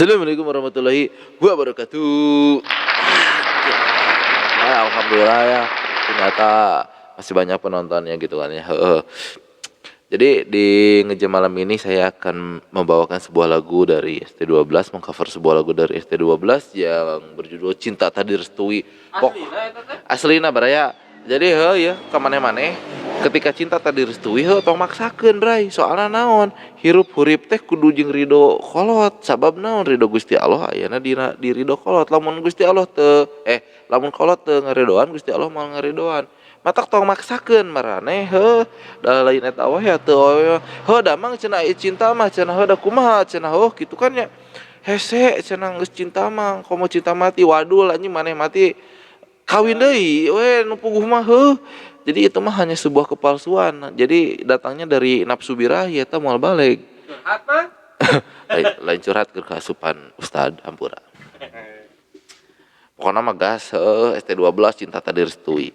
Assalamualaikum warahmatullahi wabarakatuh. Nah, alhamdulillah ya, ternyata masih banyak penontonnya gitu kan ya. Heeh. Jadi di Ngejam malam ini saya akan membawakan sebuah lagu dari ST12, mengcover sebuah lagu dari ST12 yang berjudul Cinta Tak Direstui. Pok aslina baraya. Jadi heuh ya ka maneh-maneh ketika cinta tak direstui heuh tong maksakeun, bray. Soalna naon? Hirup hurip teh kudu jeung ridho kolot. Sabab naon? Ridho Gusti Allah ayana dina di ridho kolot. Lamun Gusti Allah teu lamun kolot teu ngaridoan, Gusti Allah moal ngaridoan. Matak tong maksakeun maraneh heuh, da lain eta wae teu heuh damang cenah ieu cinta mah cenah heuh da kumaha cenah heuh kitu kan nya. Hese cenah geus cinta mah komo cinta mati, wadul anjing maneh mati kawin deui we nu puguh mah heuh. Jadi itu mah hanya sebuah kepalsuan. Jadi datangnya dari nafsu birahi eta moal baleg. Curhat mah. Lain, lain curhat keur kaasupan ustad, hampura. Pokokna mah gas heuh ST12 Cinta Tak Direstui.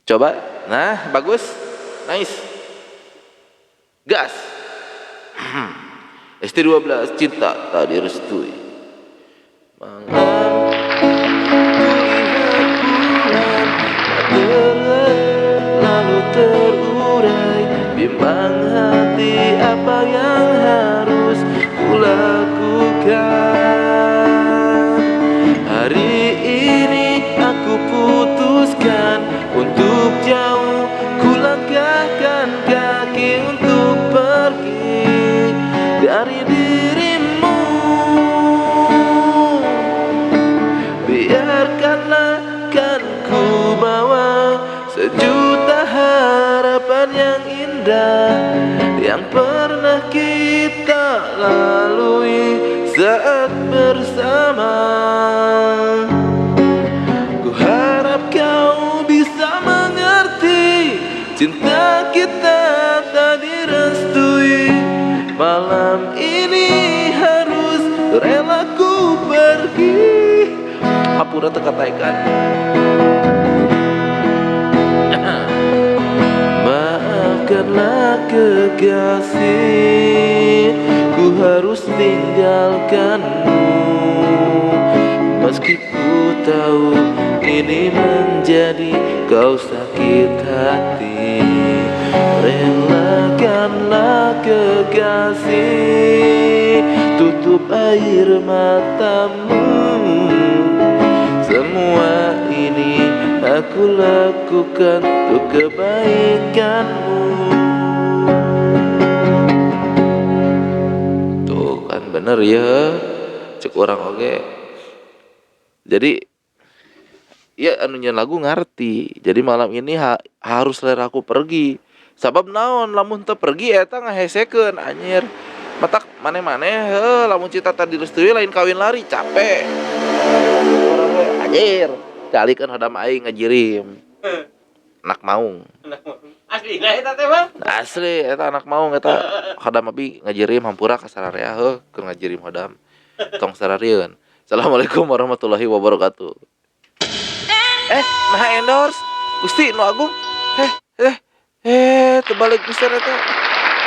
Coba. Nah, bagus. Nice. Gas. ST12 Cinta Tak Direstui. Malam kulihat bulan tak lalu terurai, bimbang hati apa yang harus kulakukan. Hari ini aku putuskan untuk jauh, kulangkahkan kaki untuk pergi dari dirimu. Biarkanlah kan ku bawa sejuta harapan yang indah yang pernah kita lalui saat bersama. Ku harap kau bisa mengerti, cinta kita tak direstui. Malam ini harus rela ku pergi. Hampura teu kataekan. Maafkanlah kekasih, ku harus tinggalkanmu. Meski ku tahu ini menjadi kau sakit hati. Relakanlah kekasih, tutup air matamu. Semua ini aku lakukan untuk kebaikanmu. Tuh kan bener ya, cek orang oge. Jadi ya anu nyeun lagu ngarti. Jadi malam ini harus selera aku pergi. Sabab naon lamun teu pergi eta ngahesekeun anjir. Matak maneh-maneh heuh lamun cinta tak direstui lain kawin lari capek. Anjir, calikeun hodam aing ngajirim. Anak maung. Aslina eta teh mah. Asli eta anak maung eta hodam abi ngajirim hampura ka sararea heuh keur ngajirim hodam. Tong sararieun. Assalamualaikum warahmatullahi wabarakatuh. Nah endorse Gusti Nu Agung. Terbalik pisan eta.